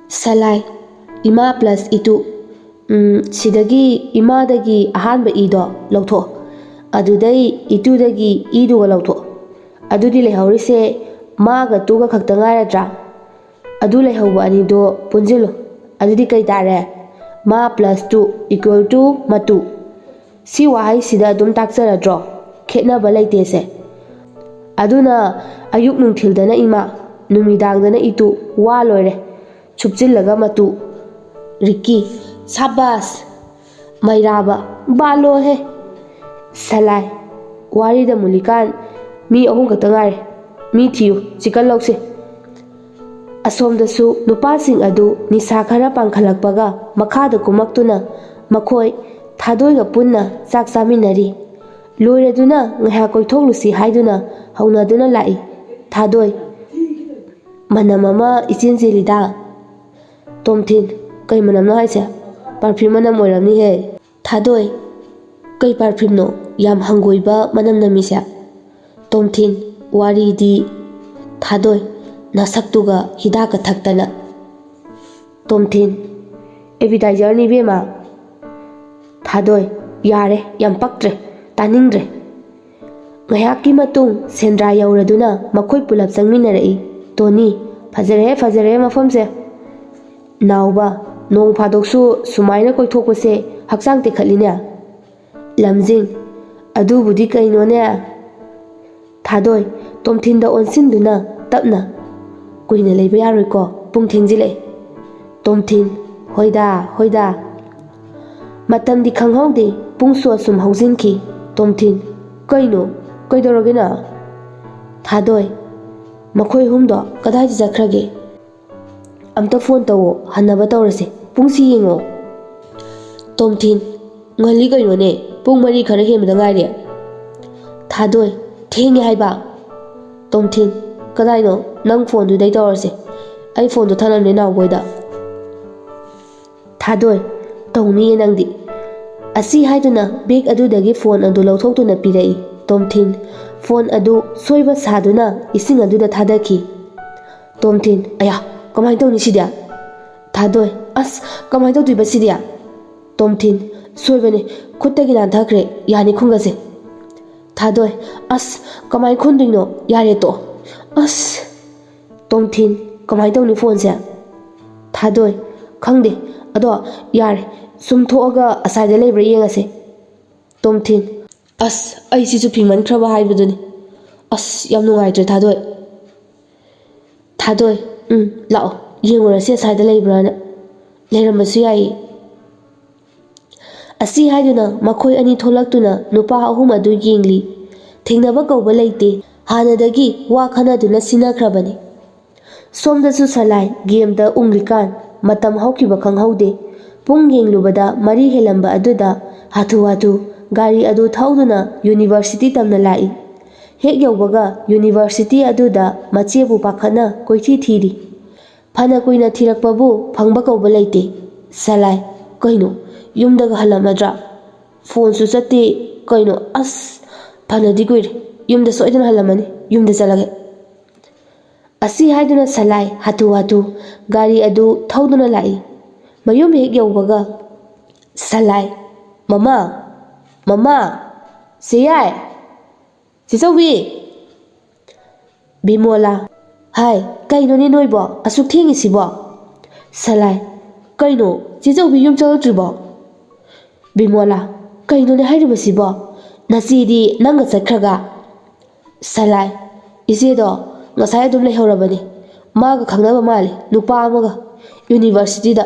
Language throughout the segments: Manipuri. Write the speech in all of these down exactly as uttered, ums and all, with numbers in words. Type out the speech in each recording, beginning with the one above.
ꯁꯂꯥꯏ, ꯏꯃꯥ ꯄ꯭ꯂꯁ ꯏꯇꯨ꯫ ꯎꯝ, ꯁꯤꯗꯒꯤ ꯏꯃꯥꯗꯒꯤ ꯑꯍꯥꯟꯕ ꯏꯗꯣ ꯂꯧꯊꯣꯛꯑꯣ꯫ ꯑꯗꯨꯗꯩ ꯏꯇꯨꯗꯒꯤ ꯏꯗꯨꯒ ꯂꯧꯊꯣꯛꯑꯣ꯫ ꯑꯗꯨꯗꯤ ꯂꯩꯍꯧꯔꯤꯁꯦ ꯃꯥꯒ ꯇꯨꯒ ꯈꯛꯇ ꯉꯥꯏꯔꯗ꯭ꯔꯥ? ꯑꯗꯨ ꯂꯩꯍꯧꯕ ꯑꯅꯤꯗꯣ ꯄꯨꯟꯁꯤꯜꯂꯨ꯫ ꯑꯗꯨꯗꯤ ꯀꯩ ꯇꯥꯔꯦ? ꯃꯥ ꯄ꯭ꯂꯁ ꯇꯨ ꯏꯀ꯭ꯋꯦꯜ ꯇꯨ ꯃꯇꯨ꯫ ꯁꯤ ꯋꯥꯍꯩꯁꯤꯗ ꯑꯗꯨꯝ ꯇꯥꯛꯆꯔꯗ꯭ꯔꯣ? ꯈꯦꯠꯅꯕ ꯂꯩꯇꯦꯁꯦ꯫ ꯑꯗꯨꯅ ꯑꯌꯨꯛ ꯅꯨꯡꯊꯤꯜꯗꯅ ꯏꯃꯥ, ꯅꯨꯃꯤꯗꯥꯡꯗꯅ ꯏꯇꯨ, ꯋꯥ ꯂꯣꯏꯔꯦ꯫ ꯁꯨꯞꯆꯤꯜꯂꯒ ꯃꯇꯨ꯫ ꯔꯤꯛꯀꯤ, ꯁꯥꯕꯥꯁ! ꯃꯩꯔꯥꯕ, ꯕꯥꯂꯣꯍꯦ! ꯁꯂꯥꯏ, ꯋꯥꯔꯤꯗ ꯃꯨꯂꯤꯀꯥꯟ, ꯃꯤ ꯑꯍꯨꯝ ꯈꯛꯇ ꯉꯥꯏꯔꯦ꯫ ꯃꯤ ꯊꯤꯌꯨ, ꯆꯤꯀꯟ ꯂꯧꯁꯦ꯫ ꯑꯁꯣꯝꯗꯁꯨ ꯅꯨꯄꯥꯁꯤꯡ ꯑꯗꯨ ꯅꯤꯁꯥ ꯈꯔ ꯄꯥꯡꯈꯠꯂꯛꯄꯒ ꯃꯈꯥꯗ ꯀꯨꯝꯃꯛꯇꯨꯅ ꯃꯈꯣꯏ ꯊꯥꯗꯣꯏꯒ ꯄꯨꯟꯅ ꯆꯥꯛ ꯆꯥꯃꯤꯟꯅꯔꯤ꯫ ꯂꯣꯏꯔꯗꯨꯅ ꯉꯥꯏꯍꯥꯛ ꯀꯣꯏꯊꯣꯛꯂꯨꯁꯤ ꯍꯥꯏꯗꯨꯅ ꯍꯧꯅꯗꯨꯅ ꯂꯥꯛꯏ꯫ ꯊꯥꯗꯣꯏ, ꯃꯅꯝ ꯑꯃ ꯏꯆꯦꯟ ꯆꯦꯜꯂꯤꯗ꯫ ꯇꯣꯝꯊꯤꯟ, ꯀꯩ ꯃꯅꯝꯅꯣ ꯍꯥꯏꯁꯦ? ꯄꯔꯐ꯭ꯌꯨꯝ ꯃꯅꯝ ꯑꯣꯏꯔꯝꯅꯤꯍꯦ꯫ ꯊꯥꯗꯣꯏ, ꯀꯩ ꯄꯔꯐ꯭ꯌꯨꯝꯅꯣ ꯌꯥꯝ ꯍꯪꯒꯣꯏꯕ ꯃꯅꯝ ꯅꯝꯃꯤꯁꯦ? ꯇꯣꯝꯊꯤꯟ, ꯋꯥꯔꯤꯗꯤ꯫ ꯊꯥꯗꯣꯏ, ꯅꯁꯛꯇꯨꯒ ꯍꯤꯗꯥꯛꯀ ꯊꯛꯇꯅ꯫ ꯇꯣꯝꯊꯤꯟ, ꯑꯦꯄꯤꯇꯥꯏꯖꯔꯅꯤ ꯏꯕꯦꯝꯃ꯫ ꯊꯥꯗꯣꯏ, ꯌꯥꯔꯦ, ꯌꯥꯝ ꯄꯛꯇ꯭ꯔꯦ, ꯇꯥꯅꯤꯡꯗ꯭ꯔꯦ꯫ ꯉꯥꯏꯍꯥꯛꯀꯤ ꯃꯇꯨꯡ ꯁꯦꯟꯗ꯭ꯔꯥ ꯌꯧꯔꯗꯨꯅ ꯃꯈꯣꯏ ꯄꯨꯂꯞ ꯆꯪꯃꯤꯟꯅꯔꯛꯏ꯫ ꯇꯣꯅꯤ, ꯐꯖꯔꯦ, ꯐꯖꯔꯦ ꯃꯐꯝꯁꯦ꯫ ꯅꯥꯎꯕ, ꯅꯣꯡ ꯐꯥꯗꯣꯛꯁꯨ ꯁꯨꯃꯥꯏꯅ ꯀꯣꯏꯊꯣꯛꯄꯁꯦ ꯍꯛꯆꯥꯡ ꯇꯦꯛꯈꯠꯂꯤꯅꯦ꯫ ꯂꯝꯖꯤꯡ, ꯑꯗꯨꯕꯨꯗꯤ ꯀꯩꯅꯣꯅꯦ꯫ ꯊꯥꯗꯣꯏ, ꯇꯣꯝꯊꯤꯟꯗ ꯑꯣꯟꯁꯤꯟꯗꯨꯅ ꯇꯞꯅ, ꯀꯨꯏꯅ ꯂꯩꯕ ꯌꯥꯔꯣꯏꯀꯣ, ꯄꯨꯡ ꯊꯦꯡꯖꯤꯜꯂꯛꯑꯦ꯫ ꯇꯣꯝꯊꯤꯟ, ꯍꯣꯏꯗ, ꯍꯣꯏꯗ꯫ ꯃꯇꯝꯗꯤ ꯈꯪꯍꯧꯗꯦ, ꯄꯨꯡꯁꯨ ꯑꯁꯨꯝ ꯍꯧꯖꯤꯟꯈꯤ꯫ ꯇꯣꯝꯊꯤꯟ, ꯀꯩꯅꯣ? ꯀꯩꯗꯧꯔꯒꯦ ꯅꯪ? ꯊꯥꯗꯣꯏ, ꯃꯈꯣꯏ ꯑꯍꯨꯝꯗꯣ ꯀꯗꯥꯏꯗ ꯆꯠꯈ꯭ꯔꯒꯦ? ꯑꯝꯇ ꯐꯣꯟ ꯇꯧꯋꯣ, ꯍꯟꯅꯕ ꯇꯧꯔꯁꯦ, ꯄꯨꯡꯁꯤ ꯌꯦꯡꯉꯣ꯫ ꯇꯣꯝꯊꯤꯟ, ꯉꯜꯂꯤ ꯀꯩꯅꯣꯅꯦ, ꯄꯨꯡ ꯃꯔꯤ ꯈꯔ ꯍꯦꯟꯕꯗ ꯉꯥꯏꯔꯦ꯫ ꯊꯥꯗꯣꯏ, ꯊꯦꯡꯉꯦ ꯍꯥꯏꯕ꯫ ꯇꯣꯝꯊꯤꯟ, ꯀꯗꯥꯏꯅꯣ? ꯅꯪ ꯐꯣꯟꯗꯨꯗꯩ ꯇꯧꯔꯁꯦ, ꯑꯩ ꯐꯣꯟꯗꯣ ꯊꯅꯝꯅꯦ ꯅꯥꯎꯕꯣꯏꯗ꯫ ꯊꯥꯗꯣꯏ, ꯇꯧꯅꯤꯌꯦ ꯅꯪꯗꯤ꯫ ꯑꯁꯤ ꯍꯥꯏꯗꯨꯅ ꯕꯦꯒ ꯑꯗꯨꯗꯒꯤ ꯐꯣꯟ ꯑꯗꯨ ꯂꯧꯊꯣꯛꯇꯨꯅ ꯄꯤꯔꯛꯏ꯫ ꯇꯣꯝꯊꯤꯟ ꯐꯣꯟ ꯑꯗꯨ ꯁꯣꯏꯕ ꯁꯥꯗꯨꯅ ꯏꯁꯤꯡ ꯑꯗꯨꯗ ꯊꯥꯗꯈꯤ꯫ ꯇꯣꯝꯊꯤꯟ, ꯑꯌꯥ, ꯀꯃꯥꯏꯅ ꯇꯧꯅꯤ ꯁꯤꯗꯤ? ꯊꯥꯗꯣꯏ, ꯑꯁ, ꯀꯃꯥꯏꯅ ꯇꯧꯗꯣꯏꯕ ꯁꯤꯗꯤ? ꯇꯣꯝꯊꯤꯟ, ꯁꯣꯏꯕꯅꯦ, ꯈꯨꯠꯇꯒꯤ ꯅꯥꯟꯊꯈ꯭ꯔꯦ, ꯌꯥꯅꯤ, ꯈꯨꯟꯒꯁꯦ꯫ ꯊꯥꯗꯣꯏ, ꯑꯁ, ꯀꯃꯥꯏꯅ ꯈꯨꯟꯗꯣꯏꯅꯣ? ꯌꯥꯔꯦ, ꯇꯣꯛꯑꯣ꯫ ꯑꯁ꯫ ꯇꯣꯝꯊꯤꯟ, ꯀꯃꯥꯏꯅ ꯇꯧꯅꯤ ꯐꯣꯟꯁꯦ? ꯊꯥꯗꯣꯏ, ꯈꯪꯗꯦ, ꯑꯗꯣ ꯌꯥꯔꯦ, ꯁꯨꯝ ꯊꯣꯛꯑꯒ ꯑꯁꯥꯏꯗ ꯂꯩꯕ꯭ꯔꯥ ꯌꯦꯡꯉꯁꯦ꯫ ꯇꯣꯝꯊꯤꯟ, ꯑꯁ, ꯑꯩꯁꯤꯁꯨ ꯐꯤꯡꯃꯟꯈ꯭ꯔꯕ ꯍꯥꯏꯕꯗꯨꯅꯤ꯫ ꯑꯁ, ꯌꯥꯝ ꯅꯨꯡꯉꯥꯏꯇ꯭ꯔꯦ, ꯊꯥꯗꯣꯏ꯫ ꯊꯥꯗꯣꯏ, ꯎꯝ, ꯂꯥꯛꯑꯣ, ꯌꯦꯡꯉꯨꯔꯁꯤ ꯑꯁꯥꯏꯗ ꯂꯩꯕ꯭ꯔꯥꯅ꯫ ꯂꯩꯔꯝꯕꯁꯨ ꯌꯥꯏꯌꯦ꯫ ꯑꯁꯤ ꯍꯥꯏꯗꯨꯅ ꯃꯈꯣꯏ ꯑꯅꯤ ꯊꯣꯛꯂꯛꯇꯨꯅ ꯅꯨꯄꯥ ꯑꯍꯨꯝ ꯑꯗꯨ ꯌꯦꯡꯂꯤ꯫ ꯊꯦꯡꯅꯕ ꯀꯧꯕ ꯂꯩꯇꯦ꯫ ꯍꯥꯟꯅꯗꯒꯤ ꯋꯥ ꯈꯟꯅꯗꯨꯅ ꯁꯤꯟꯅꯈ꯭ꯔꯕꯅꯤ꯫ ꯁꯣꯝꯗꯁꯨ ꯁꯂꯥꯏ ꯒꯦꯝꯗ ꯎꯪꯂꯤꯀꯥꯟ ꯃꯇꯝ ꯍꯧꯈꯤꯕ ꯈꯪꯍꯧꯗꯦ꯫ ꯄꯨꯡ ꯌꯦꯡꯂꯨꯕꯗ ꯃꯔꯤ ꯍꯦꯜꯂꯝꯕ ꯑꯗꯨꯗ ꯍꯥꯊꯨ ꯍꯥꯊꯨ ꯒꯥꯔꯤ ꯑꯗꯨ ꯊꯧꯗꯨꯅ ꯌꯨꯅꯤꯚꯔꯁꯤꯇꯤ ꯇꯝꯅ ꯂꯥꯛꯏ꯫ ꯍꯦꯛ ꯌꯧꯕꯒ ꯌꯨꯅꯤꯚꯔꯁꯤꯇꯤ ꯑꯗꯨꯗ ꯃꯆꯦꯕꯨ ꯄꯥꯈꯠꯅ ꯀꯣꯏꯊꯤ ꯊꯤꯔꯤ꯫ ꯐꯅ ꯀꯨꯏꯅ ꯊꯤꯔꯛꯄꯕꯨ ꯐꯪꯕ ꯀꯧꯕ ꯂꯩꯇꯦ꯫ ꯁꯂꯥꯏ, ꯀꯩꯅꯣ, ꯌꯨꯝꯗꯒ ꯍꯜꯂꯝꯃꯗ꯭ꯔꯥ? ꯐꯣꯟꯁꯨ ꯆꯠꯇꯦ꯫ ꯀꯩꯅꯣ, ꯑꯁ, ꯐꯅꯗꯤ ꯀꯨꯏꯔꯦ꯫ ꯌꯨꯝꯗ ꯁꯣꯏꯗꯅ ꯍꯜꯂꯝꯃꯅꯤ꯫ ꯌꯨꯝꯗ ꯆꯠꯂꯒꯦ꯫ ꯑꯁꯤ ꯍꯥꯏꯗꯨꯅ ꯁꯂꯥꯏ ꯍꯥꯊꯨ ꯍꯥꯊꯨ ꯒꯥꯔꯤ ꯑꯗꯨ ꯊꯧꯗꯨꯅ ꯂꯥꯛꯏ꯫ ꯃꯌꯨꯝ ꯍꯦꯛ ꯌꯧꯕꯒ ꯁꯂꯥꯏ, "ꯃꯃꯥ! ꯃꯃꯥ! ꯆꯦꯌꯥꯏ! ꯆꯦꯆꯧꯕꯤ!" ꯕꯤꯃꯣꯂꯥ, "ꯍꯥꯏ, ꯀꯩꯅꯣꯅꯦ ꯅꯣꯏꯕꯣ? ꯑꯁꯨꯛ ꯊꯦꯡꯉꯤꯁꯤꯕꯣ?" ꯁꯂꯥꯏ, "ꯀꯩꯅꯣ, ꯆꯦꯆꯧꯕꯤ ꯌꯨꯝ ꯆꯠꯂꯛꯇ꯭ꯔꯤꯕꯣ?" ꯕꯤꯃꯣꯂꯥ, "ꯀꯩꯅꯣꯅꯦ ꯍꯥꯏꯔꯤꯕꯁꯤꯕꯣ? ꯅꯆꯦꯗꯤ ꯅꯪꯒ ꯆꯠꯈ꯭ꯔꯒ?" ꯁꯂꯥꯏ, "ꯏꯆꯦꯗꯣ ꯉꯁꯥꯏ ꯑꯗꯨꯝ ꯂꯩꯍꯧꯔꯕꯅꯤ꯫ ꯃꯥꯒ ꯈꯪꯅꯕ ꯃꯥꯜꯂꯤ, ꯅꯨꯄꯥ ꯑꯃꯒ, ꯌꯨꯅꯤꯚꯔꯁꯤꯇꯤꯗ꯫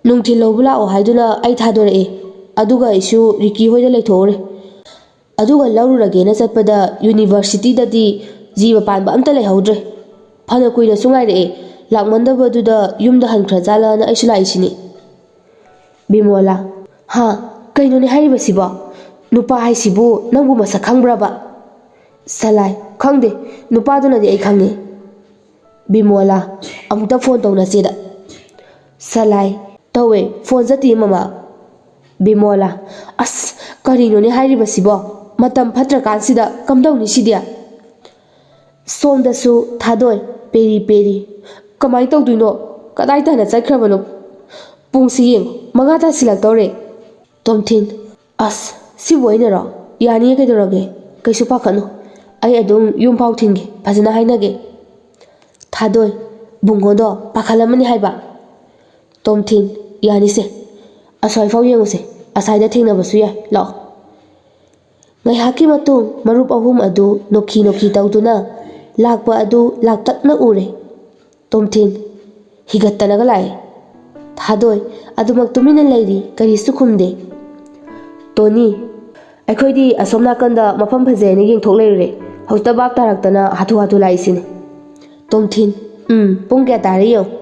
ꯅꯨꯡꯊꯤꯜ ꯂꯧꯕ ꯂꯥꯛꯑꯣ ꯍꯥꯏꯗꯨꯅ ꯑꯩ ꯊꯥꯗꯣꯔꯛꯑꯦ꯫ ꯑꯗꯨꯒ ꯑꯩꯁꯨ ꯔꯤꯀꯤ ꯍꯣꯏꯗ ꯂꯩꯊꯣꯛꯎꯔꯦ꯫ ꯑꯗꯨꯒ ꯂꯧꯔꯨꯔꯒꯦꯅ ꯆꯠꯄꯗ ꯌꯨꯅꯤꯚꯔꯁꯤꯇꯤꯗꯗꯤ ꯖꯤꯕ ꯄꯥꯟꯕ ꯑꯝꯇ ꯂꯩꯍꯧꯗ꯭ꯔꯦ꯫ ꯐꯅ ꯀꯨꯏꯅꯁꯨ ꯉꯥꯏꯔꯛꯑꯦ꯫ ꯂꯥꯛꯃꯟꯗꯕꯗꯨꯗ ꯌꯨꯝꯗ ꯍꯟꯈ꯭ꯔ ꯖꯥꯠꯂꯅ ꯑꯩꯁꯨ ꯂꯥꯛꯏꯁꯤꯅꯤ꯫" ꯕꯤꯃꯣꯂꯥ, "ꯍꯥ? ꯀꯩꯅꯣꯅꯦ ꯍꯥꯏꯔꯤꯕꯁꯤꯕꯣ? ꯅꯨꯄꯥ ꯍꯥꯏꯁꯤꯕꯨ ꯅꯪꯕꯨ ꯃꯁꯛ ꯈꯪꯕ꯭ꯔꯕ?" ꯁꯂꯥꯏ, "ꯈꯪꯗꯦ꯫ ꯅꯨꯄꯥꯗꯨꯅꯗꯤ ꯑꯩ ꯈꯪꯉꯤ꯫" ꯕꯤꯃꯣꯂꯥ, "ꯑꯃꯨꯛꯇ ꯐꯣꯟ ꯇꯧ ꯅꯆꯦꯗ꯫" ꯁꯂꯥꯏ, "ꯇꯧꯋꯦ, ꯐꯣꯟ ꯆꯠꯇꯤꯌꯦ ꯃꯃꯥ꯫" ꯕꯤꯃꯣꯂꯥ, "ꯑꯁ, ꯀꯔꯤꯅꯣꯅꯦ ꯍꯥꯏꯔꯤꯕꯁꯤꯕꯣ? ꯃꯇꯝ ꯐꯠꯇ꯭ꯔꯀꯥꯟꯁꯤꯗ ꯀꯝꯗꯧꯅꯤ ꯁꯤꯗꯤ?" ꯁꯣꯝꯗꯁꯨ ꯊꯥꯗꯣꯏ ꯄꯦꯔꯤ ꯄꯦꯔꯤ꯫ "ꯀꯃꯥꯏꯅ ꯇꯧꯗꯣꯏꯅꯣ? ꯀꯗꯥꯏ ꯇꯥꯅ ꯆꯠꯈ꯭ꯔꯕꯅꯣ? ꯄꯨꯡꯁꯤ ꯌꯦꯡꯉꯨ, ꯃꯉꯥ ꯇꯥꯁꯤꯜꯂꯛꯇꯧꯔꯦ꯫ ꯇꯣꯝꯊꯤꯟ, ꯑꯁ, ꯁꯤꯕꯨ ꯑꯩꯅꯔꯣ? ꯌꯥꯅꯤꯌꯦ, ꯀꯩꯗꯧꯔꯒꯦ? ꯀꯩꯁꯨ ꯄꯥꯈꯠꯅꯨ, ꯑꯩ ꯑꯗꯨꯝ ꯌꯨꯝ ꯐꯥꯎ ꯊꯤꯟꯒꯦ, ꯐꯖꯅ ꯍꯥꯏꯅꯒꯦ꯫ ꯊꯥꯗꯣꯏ, ꯕꯨꯡꯉꯣꯗꯣ ꯄꯥꯈꯠꯂꯝꯃꯅꯤ ꯍꯥꯏꯕ꯫ ꯇꯣꯝꯊꯤꯟ, ꯌꯥꯅꯤꯁꯦ, ꯑꯁ꯭ꯋꯥꯏꯐꯥꯎ ꯌꯦꯡꯉꯨꯁꯦ, ꯑꯁ꯭ꯋꯥꯏꯗ ꯊꯦꯡꯅꯕꯁꯨ ꯌꯥꯏ, ꯂꯥꯛꯑꯣ꯫ ꯉꯥꯏꯍꯥꯛꯀꯤ ꯃꯇꯨꯡ ꯃꯔꯨꯞ ꯑꯍꯨꯝ ꯑꯗꯨ ꯅꯣꯛꯈꯤ ꯅꯣꯛꯈꯤ ꯇꯧꯗꯨꯅ ꯂꯥꯛꯄ ꯑꯗꯨ ꯂꯥꯛꯇꯛꯅ ꯎꯔꯦ꯫ ꯇꯣꯝꯊꯤꯟ, ꯍꯤꯒꯠꯇꯅꯒ ꯂꯥꯛꯑꯦ꯫ ꯊꯥꯗꯣꯏ, ꯑꯗꯨꯃꯛ ꯇꯨꯃꯤꯟꯅ ꯂꯩꯔꯤ, ꯀꯔꯤꯁꯨ ꯈꯨꯝꯗꯦ꯫ ꯇꯣꯅꯤ, ꯑꯩꯈꯣꯏꯗꯤ ꯑꯁꯣꯝ ꯅꯥꯀꯟꯗ ꯃꯐꯝ ꯐꯖꯩꯅ ꯌꯦꯡꯊꯣꯛ ꯂꯩꯔꯨꯔꯦ, ꯍꯧꯖꯤꯛꯇ ꯚꯥꯞ ꯇꯥꯔꯛꯇꯅ ꯍꯥꯊꯨ ꯍꯥꯊꯨ ꯂꯥꯛꯏꯁꯤꯅꯤ꯫ ꯇꯣꯝꯊꯤꯟ, ꯎꯝ, ꯄꯨꯡ ꯀꯌꯥ ꯇꯥꯔꯦ ꯌꯦꯡꯉꯨ꯫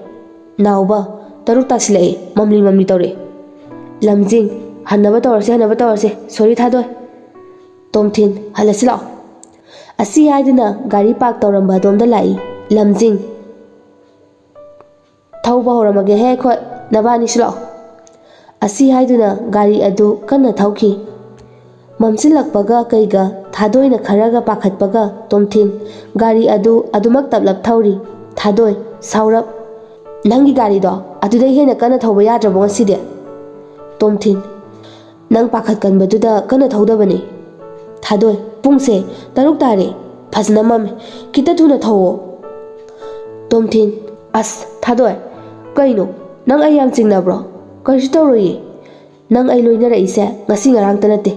ꯅꯥꯎꯕ, ꯇꯔꯨꯛ ꯇꯥꯁꯤꯜꯂꯛꯑꯦ, ꯃꯝꯂꯤ ꯃꯝꯂꯤ ꯇꯧꯔꯛꯑꯦ꯫ ꯂꯝꯖꯤꯡ, ꯍꯟꯅꯕ ꯇꯧꯔꯁꯦ, ꯍꯟꯅꯕ ꯇꯧꯔꯁꯦ, ꯁꯣꯔꯤ ꯊꯥꯗꯣꯏ꯫ ꯇꯣꯝꯊꯤꯟ, ꯍꯜꯂꯁꯤ ꯂꯥꯛꯑꯣ꯫ ꯑꯁꯤ ꯍꯥꯏꯗꯨꯅ ꯒꯥꯔꯤ ꯄꯥꯔꯛ ꯇꯧꯔꯝꯕ ꯑꯗꯣꯝꯗ ꯂꯥꯛꯏ꯫ ꯂꯝꯖꯤꯡ, ꯊꯧꯕ ꯍꯧꯔꯝꯃꯒꯦꯍꯦ ꯑꯩꯈꯣꯏ, ꯅꯕꯥꯅꯤꯁꯨ ꯂꯥꯛꯑꯣ꯫ ꯑꯁꯤ ꯍꯥꯏꯗꯨꯅ ꯒꯥꯔꯤ ꯑꯗꯨ ꯀꯟꯅ ꯊꯧꯈꯤ꯫ ꯃꯝꯁꯤꯜꯂꯛꯄꯒ ꯀꯩꯒ ꯊꯥꯗꯣꯏꯅ ꯈꯔꯒ ꯄꯥꯈꯠꯄꯒ ꯇꯣꯝꯊꯤꯟ ꯒꯥꯔꯤ ꯑꯗꯨ ꯑꯗꯨꯃꯛ ꯇꯞꯂꯞ ꯊꯧꯔꯤ꯫ ꯊꯥꯗꯣꯏ, ꯁꯥꯎꯔꯞ, ꯅꯪꯒꯤ ꯒꯥꯔꯤꯗꯣ ꯑꯗꯨꯗꯩ ꯍꯦꯟꯅ ꯀꯟꯅ ꯊꯧꯕ ꯌꯥꯗ꯭ꯔꯕꯣ ꯉꯁꯤꯗꯤ? ꯇꯣꯝꯊꯤꯟ, ꯅꯪ ꯄꯥꯈꯠꯀꯟꯕꯗꯨꯗ ꯀꯟꯅ ꯊꯧꯗꯕꯅꯤ꯫ ꯊꯥꯗꯣꯏ, ꯄꯨꯡꯁꯦ ꯇꯔꯨꯛ ꯇꯥꯔꯦ, ꯐꯖꯅ ꯃꯝꯃꯦ, ꯈꯤꯇ ꯊꯨꯅ ꯊꯧꯋꯣ꯫ ꯇꯣꯝꯊꯤꯟ, ꯑꯁ ꯊꯥꯗꯣꯏ, ꯀꯩꯅꯣ, ꯅꯪ ꯑꯩ ꯌꯥꯝ ꯆꯤꯡꯅꯕ꯭ꯔꯣ? ꯀꯔꯤꯁꯨ ꯇꯧꯔꯣꯏꯌꯦ꯫ ꯅꯪ ꯑꯩ ꯂꯣꯏꯅꯔꯛꯏꯁꯦ ꯉꯁꯤ ꯉꯔꯥꯡꯇ ꯅꯠꯇꯦ,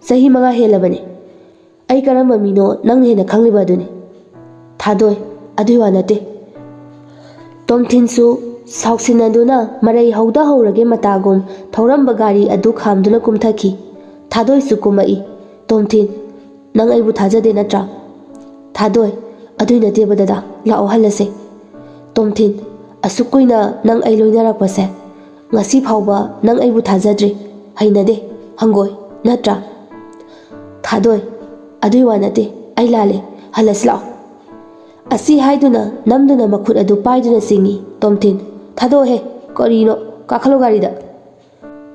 ꯆꯍꯤ ꯃꯉꯥ ꯍꯦꯜꯂꯕꯅꯤ꯫ ꯑꯩ ꯀꯔꯝꯕ ꯃꯤꯅꯣ ꯅꯪꯅ ꯍꯦꯟꯅ ꯈꯪꯂꯤꯕ ꯑꯗꯨꯅꯤ꯫ ꯊꯥꯗꯣꯏ, ꯑꯗꯨꯏ ꯋꯥ ꯅꯠꯇꯦ꯫ ꯇꯣꯝꯊꯤꯟꯁꯨ ꯁꯥꯎꯁꯤꯟꯅꯗꯨꯅ ꯃꯔꯩ ꯍꯧꯗ ꯍꯧꯔꯒꯦ ꯃꯇꯥꯒꯨꯝ ꯊꯧꯔꯝꯕ ꯒꯥꯔꯤ ꯑꯗꯨ ꯈꯥꯝꯗꯨꯅ ꯀꯨꯝꯊꯈꯤ꯫ ꯊꯥꯗꯣꯏꯁꯨ ꯀꯨꯝꯃꯛꯏ꯫ ꯇꯣꯝꯊꯤꯟ, ꯅꯪ ꯑꯩꯕꯨ ꯊꯥꯖꯗꯦ ꯅꯠꯇ꯭ꯔꯥ? ꯊꯥꯗꯣꯏ, ꯑꯗꯨꯏ ꯅꯠꯇꯦꯕ ꯗꯗꯥ, ꯂꯥꯛꯑꯣ ꯍꯜꯂꯁꯦ꯫ ꯇꯣꯝꯊꯤꯟ, ꯑꯁꯨꯛ ꯀꯨꯏꯅ ꯅꯪ ꯑꯩ ꯂꯣꯏꯅꯔꯛꯄꯁꯦ, ꯉꯁꯤ ꯐꯥꯎꯕ ꯅꯪ ꯑꯩꯕꯨ ꯊꯥꯖꯗ꯭ꯔꯤ, ꯍꯩꯅꯗꯦ, ꯍꯪꯒꯣꯏ, ꯅꯠꯇ꯭ꯔꯥ? ꯊꯥꯗꯣꯏ, ꯑꯗꯨꯏ ꯋꯥ ꯅꯠꯇꯦ, ꯑꯩ ꯂꯥꯜꯂꯦ, ꯍꯜꯂꯁꯤ ꯂꯥꯛꯑꯣ꯫ ꯑꯁꯤ ꯍꯥꯏꯗꯨꯅ ꯅꯝꯗꯨꯅ ꯃꯈꯨꯠ ꯑꯗꯨ ꯄꯥꯏꯗꯨꯅ ꯆꯤꯡꯏ꯫ ꯇꯣꯝꯊꯤꯟ, ꯊꯥꯗꯣꯛꯑꯣꯍꯦ, ꯀꯔꯤꯅꯣ, ꯀꯥꯈꯠꯂꯣ ꯒꯥꯔꯤꯗ꯫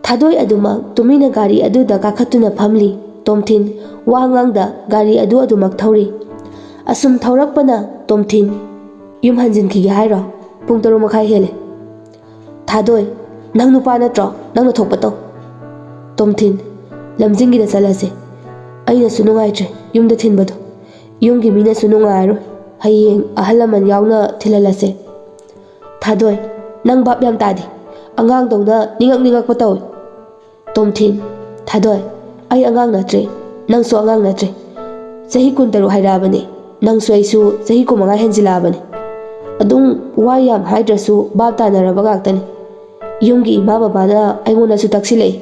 ꯊꯥꯗꯣꯏ ꯑꯗꯨꯃꯛ ꯇꯨꯃꯤꯟꯅ ꯒꯥꯔꯤ ꯑꯗꯨꯗ ꯀꯥꯈꯠꯇꯨꯅ ꯐꯝꯂꯤ꯫ ꯇꯣꯝꯊꯤꯟ ꯋꯥ ꯉꯥꯡꯗ ꯒꯥꯔꯤ ꯑꯗꯨ ꯑꯗꯨꯃꯛ ꯊꯧꯔꯤ꯫ ꯑꯁꯨꯝ ꯊꯧꯔꯛꯄꯅ ꯇꯣꯝꯊꯤꯟ, ꯌꯨꯝ ꯍꯟꯖꯤꯟꯈꯤꯒꯦ ꯍꯥꯏꯔꯣ? ꯄꯨꯡ ꯇꯔꯨꯛ ꯃꯈꯥꯏ ꯍꯦꯜꯂꯦ꯫ ꯊꯥꯗꯣꯏ, ꯅꯪ ꯅꯨꯄꯥ ꯅꯠꯇ꯭ꯔꯣ? ꯅꯪꯅ ꯊꯣꯛꯄ ꯇꯧ꯫ ꯇꯣꯝꯊꯤꯟ, ꯂꯝꯖꯤꯡꯒꯤꯗ ꯆꯠꯂꯁꯦ꯫ ꯑꯩꯅꯁꯨ ꯅꯨꯡꯉꯥꯏꯇ꯭ꯔꯦ ꯌꯨꯝꯗ ꯊꯤꯟꯕꯗꯣ꯫ ꯌꯨꯝꯒꯤ ꯃꯤꯅꯁꯨ ꯅꯨꯡꯉꯥꯏꯔꯣꯏ꯫ ꯍꯌꯦꯡ ꯑꯍꯜ ꯂꯃꯟ ꯌꯥꯎꯅ ꯊꯤꯜꯍꯜꯂꯁꯦ꯫ ꯊꯥꯗꯣꯏ, ꯅꯪ ꯚꯥꯞ ꯌꯥꯝ ꯇꯥꯗꯦ꯫ ꯑꯉꯥꯡꯗꯧꯅ ꯅꯤꯡꯉꯛ ꯅꯤꯡꯉꯛꯄ ꯇꯧꯏ꯫ ꯇꯣꯝꯊꯤꯟ, ꯊꯥꯗꯣꯏ, ꯑꯩ ꯑꯉꯥꯡ ꯅꯠꯇ꯭ꯔꯦ, ꯅꯪꯁꯨ ꯑꯉꯥꯡ ꯅꯠꯇ꯭ꯔꯦ꯫ ꯆꯍꯤ ꯀꯨꯟꯇꯔꯨꯛ ꯍꯥꯏꯔꯛꯑꯕꯅꯦ, ꯅꯪꯁꯨ ꯑꯩꯁꯨ ꯆꯍꯤ ꯀꯨꯟꯃꯉꯥ ꯍꯦꯟꯖꯤꯜꯂꯛꯑꯕꯅꯦ꯫ ꯑꯗꯨꯝ ꯋꯥ ꯌꯥꯝ ꯍꯥꯏꯗ꯭ꯔꯁꯨ ꯚꯥꯞ ꯇꯥꯅꯔꯕ ꯉꯥꯛꯇꯅꯤ꯫ ꯌꯨꯝꯒꯤ ꯏꯃꯥ ꯕꯕꯥꯅ ꯑꯩꯉꯣꯟꯗꯁꯨ ꯇꯛꯁꯤꯜꯂꯛꯏ꯫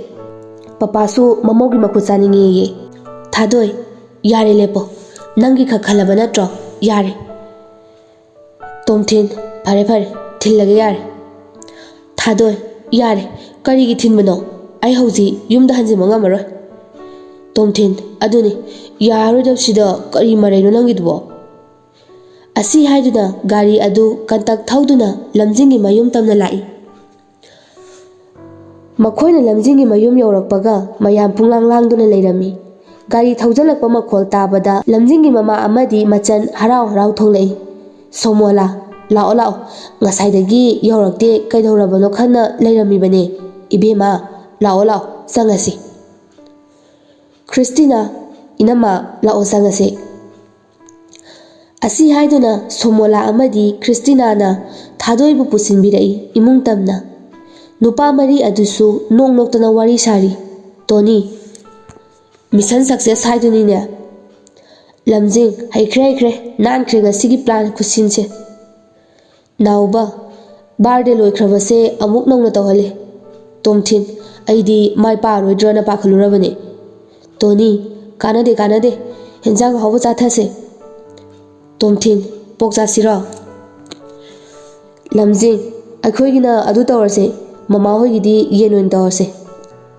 ꯄꯄꯥꯁꯨ ꯃꯃꯧꯒꯤ ꯃꯈꯨꯠ ꯆꯥꯅꯤꯡꯉꯦꯌꯦ꯫ ꯊꯥꯗꯣꯏ, ꯌꯥꯔꯦ ꯂꯦꯞꯄꯣ꯫ ꯅꯪꯒꯤ ꯈꯛ ꯈꯜꯂꯕ ꯅꯠꯇ꯭ꯔꯣ? ꯌꯥꯔꯦ꯫ ꯇꯣꯝꯊꯤꯟ, ꯐꯔꯦ ꯐꯔꯦ, ꯊꯤꯜꯂꯒꯦ ꯌꯥꯔꯦ꯫ ꯊꯥꯗꯣꯏ, ꯌꯥꯔꯦ, ꯀꯔꯤꯒꯤ ꯊꯤꯟꯕꯅꯣ? ꯑꯩ ꯍꯧꯖꯤꯛ ꯌꯨꯝꯗ ꯍꯟꯖꯤꯟꯕ ꯉꯝꯃꯔꯣꯏ꯫ ꯇꯣꯝꯊꯤꯟ, ꯑꯗꯨꯅꯤ, ꯌꯥꯔꯔꯣꯏꯗꯕꯁꯤꯗ ꯀꯔꯤ ꯃꯔꯩꯅꯣ ꯅꯪꯒꯤꯗꯨꯕꯣ? ꯑꯁꯤ ꯍꯥꯏꯗꯨꯅ ꯒꯥꯔꯤ ꯑꯗꯨ ꯀꯟꯇꯛ ꯊꯧꯗꯨꯅ ꯂꯝꯖꯤꯡꯒꯤ ꯃꯌꯨꯝ ꯇꯝꯅ ꯂꯥꯛꯏ꯫ ꯃꯈꯣꯏꯅ ꯂꯝꯖꯤꯡꯒꯤ ꯃꯌꯨꯝ ꯌꯧꯔꯛꯄꯒ ꯃꯌꯥꯝ ꯄꯨꯡꯂꯥꯡ ꯂꯥꯡꯗꯨꯅ ꯂꯩꯔꯝꯃꯤ꯫ ꯒꯥꯔꯤ ꯊꯧꯖꯤꯜꯂꯛꯄ ꯃꯈꯣꯜ ꯇꯥꯕꯗ ꯂꯝꯖꯤꯡꯒꯤ ꯃꯃꯥ ꯑꯃꯗꯤ ꯃꯆꯟ ꯍꯔꯥꯎ ꯍꯔꯥꯎ ꯊꯣꯛꯂꯛꯏ꯫ "ꯁꯣꯃꯣꯂꯥ, ꯂꯥꯛꯑꯣ ꯂꯥꯛꯑꯣ, ꯉꯁꯥꯏꯗꯒꯤ ꯌꯧꯔꯛꯇꯦ, ꯀꯩꯗꯧꯔꯕꯅꯣ ꯈꯟꯅ ꯂꯩꯔꯝꯃꯤꯕꯅꯦ꯫ ꯏꯕꯦꯝꯃ, ꯂꯥꯛꯑꯣ ꯂꯥꯛꯑꯣ, ꯆꯪꯉꯁꯤ꯫" ꯈ꯭ꯔꯤꯁꯇꯤꯅꯥ, "ꯏꯅꯝꯃ, ꯂꯥꯛꯑꯣ ꯆꯪꯉꯁꯤ꯫" ꯑꯁꯤ ꯍꯥꯏꯗꯨꯅ ꯁꯣꯃꯣꯂꯥ ꯑꯃꯗꯤ ꯈ꯭ꯔꯤꯁꯇꯤꯅꯥꯅ ꯊꯥꯗꯣꯏꯕꯨ ꯄꯨꯁꯤꯟꯕꯤꯔꯛꯏ ꯏꯃꯨꯡ ꯇꯝꯅ꯫ ꯅꯨꯄꯥ ꯃꯔꯤ ꯑꯗꯨꯁꯨ ꯅꯣꯛ ꯅꯣꯛꯇꯅ ꯋꯥꯔꯤ ꯁꯥꯔꯤ꯫ "ꯇꯣꯅꯤ, mission success ꯍꯥꯏꯗꯨꯅꯤꯅꯦ꯫ ꯂꯝꯖꯤꯡ, ꯍꯩꯈ꯭ꯔꯦ ꯍꯩꯈ꯭ꯔꯦ, ꯅꯥꯟꯈ꯭ꯔꯦ ꯉꯁꯤꯒꯤ plan ꯈꯨꯠꯁꯤꯟꯁꯦ꯫" ꯅꯥꯎꯕ, "Birthday ꯂꯣꯏꯈ꯭ꯔꯕꯁꯦ ꯑꯃꯨꯛ ꯅꯧꯅ ꯇꯧꯍꯜꯂꯦ꯫" ꯇꯣꯝꯊꯤꯟ, "ꯑꯩꯗꯤ ꯃꯥꯏ ꯄꯥꯛꯑꯔꯣꯏꯗ꯭ꯔꯅ ꯄꯥꯈꯠꯂꯨꯔꯕꯅꯦ꯫" ꯇꯣꯅꯤ, "ꯀꯥꯟꯅꯗꯦ ꯀꯥꯟꯅꯗꯦ, ꯍꯦꯟꯖꯥꯡ ꯑꯍꯥꯎꯕ ꯆꯥꯊꯁꯦ꯫" ꯇꯣꯝꯊꯤꯟ, "ꯄꯣꯛ ꯆꯥꯁꯤꯔꯣ?" ꯂꯝꯖꯤꯡ, "ꯑꯩꯈꯣꯏꯒꯤꯅ ꯑꯗꯨ ꯇꯧꯔꯁꯦ, ꯃꯃꯥ ꯍꯣꯏꯒꯤꯗꯤ ꯌꯦꯟ ꯑꯣꯏꯅ ꯇꯧꯔꯁꯦ꯫"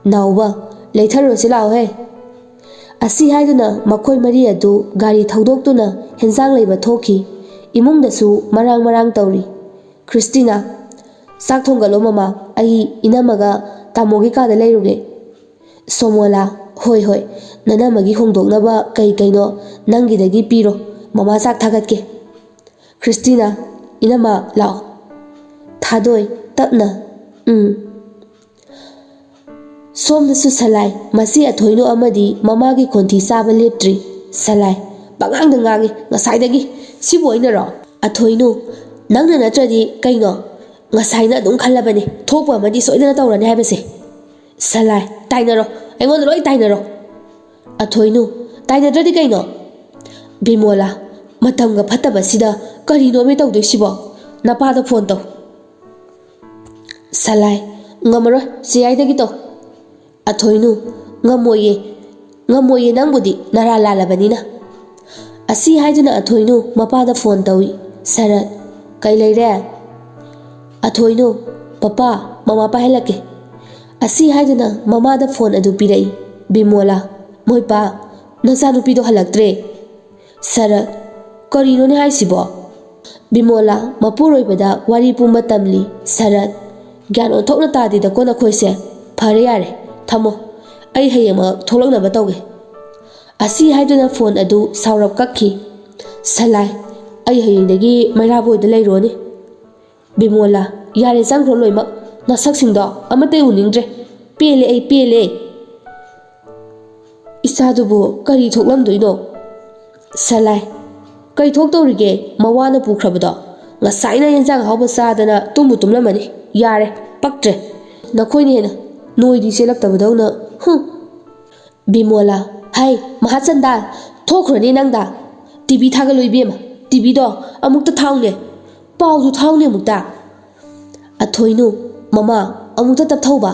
ꯅꯥꯎꯕ, "ꯂꯩꯊꯔꯨꯔꯁꯤ ꯂꯥꯛꯑꯣꯍꯦ꯫" ꯑꯁꯤ ꯍꯥꯏꯗꯨꯅ ꯃꯈꯣꯏ ꯃꯔꯤ ꯑꯗꯨ ꯒꯥꯔꯤ ꯊꯧꯗꯣꯛꯇꯨꯅ ꯍꯦꯟꯖꯥꯡ ꯂꯩꯕ ꯊꯣꯛꯈꯤ꯫ ꯏꯃꯨꯡꯗꯁꯨ ꯃꯔꯥꯡ ꯃꯔꯥꯡ ꯇꯧꯔꯤ꯫ ꯈ꯭ꯔꯤꯁꯇꯤꯅꯥ, "ꯆꯥꯛ ꯊꯣꯡꯒꯠꯂꯣ ꯃꯃꯥ, ꯑꯩ ꯏꯅꯝꯃꯒ ꯇꯥꯃꯣꯒꯤ ꯀꯥꯗ ꯂꯩꯔꯨꯒꯦ꯫" ꯁꯣꯃꯣꯂꯥ, "ꯍꯣꯏ ꯍꯣꯏ, ꯅꯅꯝꯃꯒꯤ ꯍꯣꯡꯗꯣꯛꯅꯕ ꯀꯩ ꯀꯩꯅꯣ ꯅꯪꯒꯤꯗꯒꯤ ꯄꯤꯔꯣ, ꯃꯃꯥ ꯆꯥꯛ ꯊꯥꯒꯠꯀꯦ꯫" ꯈ꯭ꯔꯤꯁꯇꯤꯅꯥ, "ꯏꯅꯝꯃ, ꯂꯥꯛꯑꯣ꯫" ꯊꯥꯗꯣꯏ, ꯇꯞꯅ, ꯎꯝ꯫ ꯁꯣꯝꯗꯁꯨ ꯁꯂꯥꯏ, ꯃꯁꯤ ꯑꯊꯣꯏꯅꯨ ꯑꯃꯗꯤ ꯃꯃꯥꯒꯤ ꯈꯣꯟꯊꯤ ꯆꯥꯕ ꯂꯦꯞꯇ꯭ꯔꯤ꯫ ꯁꯂꯥꯏ, ꯄꯉꯥꯡꯗ ꯉꯥꯡꯉꯤ ꯉꯁꯥꯏꯗꯒꯤ꯫ ꯁꯤꯕꯨ ꯑꯩꯅꯔꯣ? ꯑꯊꯣꯏꯅꯨ, ꯅꯪꯅ ꯅꯠꯇ꯭ꯔꯗꯤ ꯀꯩꯅꯣ? ꯉꯁꯥꯏꯅ ꯑꯗꯨꯝ ꯈꯜꯂꯕꯅꯤ, ꯊꯣꯛꯄ ꯑꯃꯗꯤ ꯁꯣꯏꯗꯅ ꯇꯧꯔꯅꯤ ꯍꯥꯏꯕꯁꯦ꯫ ꯁꯂꯥꯏ, ꯇꯥꯏꯅꯔꯣ, ꯑꯩꯉꯣꯟꯗ ꯂꯣꯏ ꯇꯥꯏꯅꯔꯣ꯫ ꯑꯊꯣꯏꯅꯨ, ꯇꯥꯏꯅꯗ꯭ꯔꯗꯤ ꯀꯩꯅꯣ? ꯕꯤꯃꯣꯂꯥ, ꯃꯇꯝꯒ ꯐꯠꯇꯕꯁꯤꯗ ꯀꯔꯤꯅꯣꯃꯤ ꯇꯧꯗꯣꯏꯁꯤꯕꯣ? ꯅꯄꯥꯗ ꯐꯣꯟ ꯇꯧ꯫ ꯁꯂꯥꯏ, ꯉꯝꯃꯔꯣꯏ, ꯆꯦꯌꯥꯏꯗꯒꯤ ꯇꯧ꯫ ꯑꯊꯣꯏꯅꯨ, ꯉꯝꯃꯣꯏꯌꯦ, ꯉꯝꯃꯣꯏꯌꯦ, ꯅꯪꯕꯨꯗꯤ ꯅꯔꯥ ꯂꯥꯜꯂꯕꯅꯤꯅ꯫ ꯑꯁꯤ ꯍꯥꯏꯗꯨꯅ ꯑꯊꯣꯏꯅꯨ ꯃꯄꯥꯗ ꯐꯣꯟ ꯇꯧꯏ꯫ ꯁꯔꯠ, ꯀꯩ ꯂꯩꯔꯦ? ꯑꯊꯣꯏꯅꯨ, ꯄꯄꯥ, ꯃꯃꯥ ꯄꯥꯏꯍꯜꯂꯛꯀꯦ꯫ ꯑꯁꯤ ꯍꯥꯏꯗꯨꯅ ꯃꯃꯥꯗ ꯐꯣꯟ ꯑꯗꯨ ꯄꯤꯔꯛꯏ꯫ ꯕꯤꯃꯣꯂꯥ, ꯃꯣꯏ ꯄꯥ, ꯅꯆꯥꯅꯨꯄꯤꯗꯣ ꯍꯜꯂꯛꯇ꯭ꯔꯦ꯫ ꯁꯔꯠ, ꯀꯔꯤꯅꯣꯅꯦ ꯍꯥꯏꯁꯤꯕꯣ? ꯕꯤꯃꯣꯂꯥ ꯃꯄꯨꯔꯣꯏꯕꯗ ꯋꯥꯔꯤ ꯄꯨꯝꯕ ꯇꯝꯂꯤ꯫ ꯁꯔꯠ, ꯒ꯭ꯌꯥꯟ ꯑꯣꯟꯊꯣꯛꯅ ꯇꯥꯗꯦꯗꯀꯣ ꯅꯈꯣꯏꯁꯦ꯫ ꯐꯔꯦ ꯌꯥꯔꯦ, ꯊꯝꯃꯣ, ꯑꯩ ꯍꯌꯦꯡꯃꯛ ꯊꯣꯛꯂꯛꯅꯕ ꯇꯧꯒꯦ꯫ ꯑꯁꯤ ꯍꯥꯏꯗꯨꯅ ꯐꯣꯟ ꯑꯗꯨ ꯁꯥꯎꯔꯞ ꯀꯛꯈꯤ꯫ ꯁꯂꯥꯏ, ꯑꯩ ꯍꯌꯦꯡꯗꯒꯤ ꯃꯩꯔꯥꯕꯣꯏꯗ ꯂꯩꯔꯨꯔꯅꯤ꯫ ꯕꯤꯃꯣꯂꯥ, ꯌꯥꯔꯦ, ꯆꯪꯈ꯭ꯔꯣ ꯂꯣꯏꯃꯛ, ꯅꯁꯛꯁꯤꯡꯗꯣ ꯑꯃꯠꯇ ꯎꯅꯤꯡꯗ꯭ꯔꯦ꯫ ꯄꯦꯜꯂꯦ ꯑꯩ, ꯄꯦꯜꯂꯦ꯫ ꯏꯆꯥꯗꯨꯕꯨ ꯀꯔꯤ ꯊꯣꯛꯂꯝꯗꯣꯏꯅꯣ? ꯁꯂꯥꯏ, ꯀꯩ ꯊꯣꯛꯇꯧꯔꯤꯒꯦ? ꯃꯋꯥꯅ ꯄꯨꯈ꯭ꯔꯕꯗꯣ ꯉꯁꯥꯏꯅ ꯌꯦꯟꯖꯥꯡ ꯑꯍꯥꯎꯕ ꯆꯥꯗꯅ ꯇꯨꯝꯕꯨ ꯇꯨꯝꯂꯝꯃꯅꯤ꯫ ꯌꯥꯔꯦ, ꯄꯛꯇ꯭ꯔꯦ꯫ ꯅꯈꯣꯏꯅ ꯍꯦꯟꯅ ꯅꯣꯏꯗꯤ ꯆꯦꯜꯂꯛꯇꯕꯗꯧꯅ꯫ ꯍꯨꯝ꯫ ꯕꯤꯃꯣꯂꯥ, ꯍꯩ, ꯃꯍꯥꯆꯟꯗꯥ, ꯊꯣꯛꯈ꯭ꯔꯣꯅꯦ ꯅꯪꯗ꯫ ꯇꯤ ꯚꯤ ꯊꯥꯒꯠꯂꯨ ꯏꯕꯦꯝꯃ, ꯇꯤ ꯚꯤꯗꯣ ꯑꯃꯨꯛꯇ ꯊꯥꯎꯅꯦ꯫ ꯄꯥꯎꯗꯨ ꯊꯥꯎꯅꯦ ꯑꯃꯨꯛꯇ꯫ ꯑꯊꯣꯏꯅꯨ, ꯃꯃꯥ, ꯑꯃꯨꯛꯇ ꯇꯞꯊꯧꯕ꯫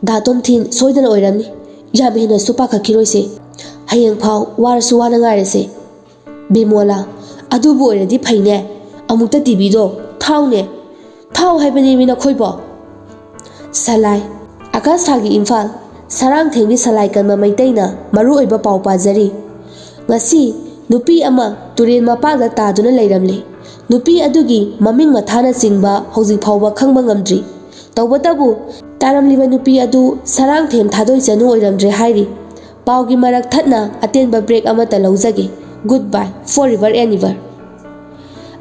ꯗꯥ ꯇꯣꯝꯊꯤꯟ ꯁꯣꯏꯗꯅ ꯑꯣꯏꯔꯝꯅꯤ꯫ ꯌꯥꯝ ꯍꯦꯟꯅꯁꯨ ꯄꯥꯈꯠꯈꯤꯔꯣꯏꯁꯦ꯫ ꯍꯌꯦꯡ ꯐꯥꯎ ꯋꯥꯔꯁꯨ ꯋꯥꯅ ꯉꯥꯏꯔꯁꯦ꯫ ꯕꯤꯃꯣꯂꯥ, ꯑꯗꯨꯕꯨ ꯑꯣꯏꯔꯗꯤ ꯐꯩꯅꯦ꯫ ꯑꯃꯨꯛꯇ ꯇꯤ ꯚꯤꯗꯣ ꯊꯥꯎꯅꯦ꯫ ꯊꯥꯎ ꯍꯥꯏꯕꯅꯦꯃꯤ ꯅꯈꯣꯏꯕꯣ꯫ ꯁꯂꯥꯏ꯫ ꯑꯀꯥꯁ ꯊꯥꯒꯤ ꯏꯝꯐꯥꯜ꯫ ꯁꯔꯥꯡꯊꯦꯝꯒꯤ ꯁꯂꯥꯏ ꯀꯟꯕ ꯃꯩꯇꯩꯅ ꯃꯔꯨꯑꯣꯏꯕ ꯄꯥꯎ ꯄꯥꯖꯔꯤ꯫ ꯉꯁꯤ ꯅꯨꯄꯤ ꯑꯃ ꯇꯨꯔꯦꯜ ꯃꯄꯥꯜꯗ ꯇꯥꯗꯨꯅ ꯂꯩꯔꯝꯂꯦ꯫ ꯅꯨꯄꯤ ꯑꯗꯨꯒꯤ ꯃꯃꯤꯡ ꯃꯊꯥꯅꯆꯤꯡꯕ ꯍꯧꯖꯤꯛ ꯐꯥꯎꯕ ꯈꯪꯕ ꯉꯝꯗ꯭ꯔꯤ꯫ ꯇꯧꯕꯇꯕꯨ ꯇꯥꯔꯝꯂꯤꯕ ꯅꯨꯄꯤ ꯑꯗꯨ ꯁꯔꯥꯡꯊꯦꯝ ꯊꯥꯗꯣꯏ ꯆꯅꯨ ꯑꯣꯏꯔꯝꯗ꯭ꯔꯦ ꯍꯥꯏꯔꯤ꯫ ꯄꯥꯎꯒꯤ ꯃꯔꯛ ꯊꯠꯅ ꯑꯇꯦꯟꯕ ꯕ꯭ꯔꯦꯛ ꯑꯃꯠꯇ ꯂꯧꯖꯒꯦ꯫ Good bye, forever and ever꯫